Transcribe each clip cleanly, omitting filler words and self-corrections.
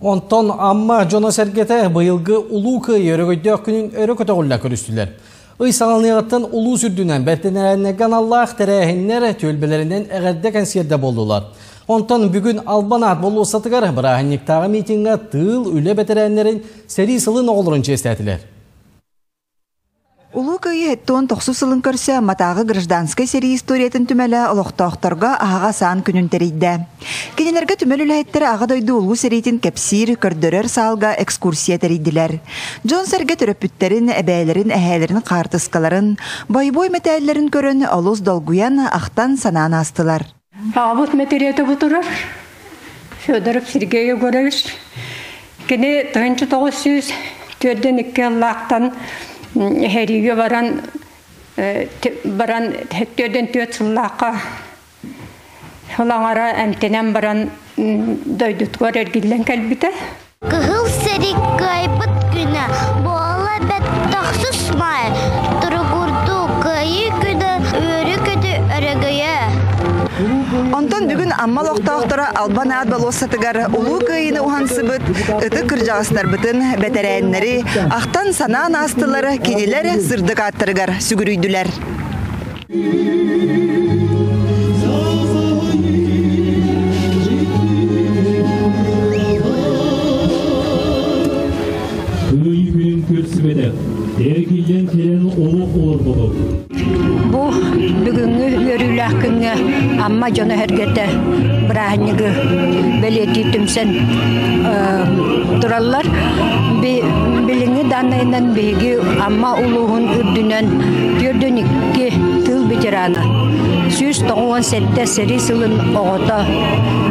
Онтон Амма дьоно-сэргэтэ быйылгы Улуу Кыайыы өрөгөйдөөх күнүн өрө көтөҕүллэ көрүстүлэр. Ый саҕаланыаҕыттан улуус үрдүнэн бэртэнэрэннэргэ аналлаах тэрээһиннэр түөлбэлэринэн эҕэрдэ кэнсиэрдэ буоллулар. Онтон бүгүн Албан аат болуоссатыгар бырааһынньыктааҕы митиҥҥэ тыыл, үлэ бэтэрээннэрин, сэрии сылын оҕолорун чиэстээтилэр. Улуу Кыайыы 79 сылын көрсө Амматааҕы гражданскай сэрии историятын түмэлэ олохтоохторго аһаҕас аан күнүн тэрийдэ. Кинилэргэ түмэл үлэһиттэрэ Аҕа дойду улуу сэриитин кэпсиир, көрдөрөр саалга экскурсия тэрийдилэр. Дьон-сэргэ төрөппүттэрин, эбээлэрин, эһээлэрин хаартыскаларын, бойобуой мэтээллэрин көрөн олус долгуйан, ахтан-санаан аастылар. Аҕабыт мэтириэтэ бу турар. Федоров Сергей Егорович. Кини 1904 ыллаахтан сэриигэ баран баран 44 сыллаахха сыл аҥара эмтэнэн баран дойдутугар эргиллэн кэлбитэ. Кыһыл сэрии кыайбыт күнэ буола бэт тохсус маай туругурдуу кыайыы күнэ үөрүү-көтүү өрөгөйө. Онтон бүгүн Амма олохтоохторо Албан аат болуоссатыгар Улуу Кыайыыны уһансыбыт ытык кырдьаҕастарбытын, бэтэрээннэри ахтан-санаан аастылар, кинилэр сырдык ааттарыгар сүгүрүйдүлэр. Кыайыы күнүн көрсүбэтэх, эргиллэн кэлэн олох олорботох. Бу бүгүҥҥү үөрүүлээх күҥҥэ Амма дьоно-сэргэтэ бырааһынньыгы бэлиэтии түмсэн тураллар. Билиҥҥи дааннайынан биһиги Амма улууһун үрдүнэн 42 тыыл ветерана, 197 сэрии сылын оҕото,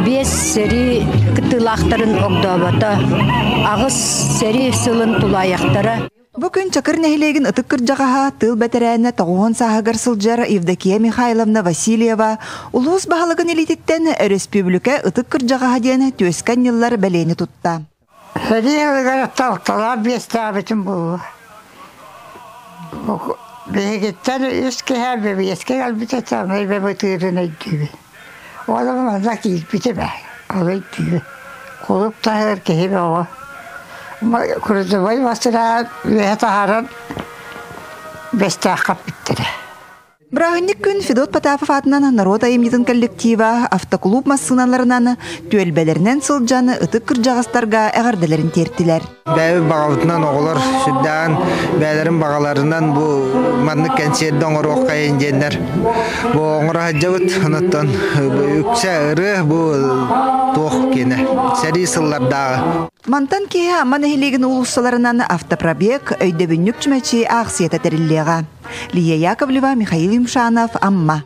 5 сэрии кыттыылаахтарын огдообото, 8 сэрии сылын тулаайахтара. Бу күн Чакыр нэһилиэгин ытык кырдьаҕаһа, тыыл бэтэрээнэ тоҕуһун сааһыгар сылдьар Евдокия Михайловна Васильева улуус баһылыгын илиититтэн өрөспүүбүлүкэ ытык кырдьаҕаһа диэн түөскэ анньыллар бэлиэни тутта. Сэрии ылыгар талталаах биэстээбитим буолуо. Биһигиттэн үс киһи бэбиэскэ кэлбитэ самай бэбытыырын өйдүүбүн. Ол манна киирбитим ээ, ол өйдүүбүн. Кулууп таһыгар киһи бөҕө. Курдубай массыына үөһэ таһааран Бэстээххэ эппиттэрэ. Бырааһынньык күн Федот Потапов аатынан норуот айымньытын коллектива автоклуб массыыналарынан түөлбэлэринэн сылдьан ытык кырдьаҕастарга эҕэрдэлэрин тиэртилэр. Бэйэбит баҕабытынан оҕолор сүрдээн бэйэлэрин баҕаларынан бу маннык кэнсиэрди оҥоруоххайын диэннэр бу оҥоро сылдьабыт. Онуттан үксэ ырыа бу туох киэнэ сэрии сыллардааҕы. Мантан киэһэ Амма нэһилиэгин уулуссаларынан автопробег, өйдөбүнньүк чүмэчи аахсыйата тэриллиэҕэ. Лия Яковлева, Михаил Юмшанов, Амма.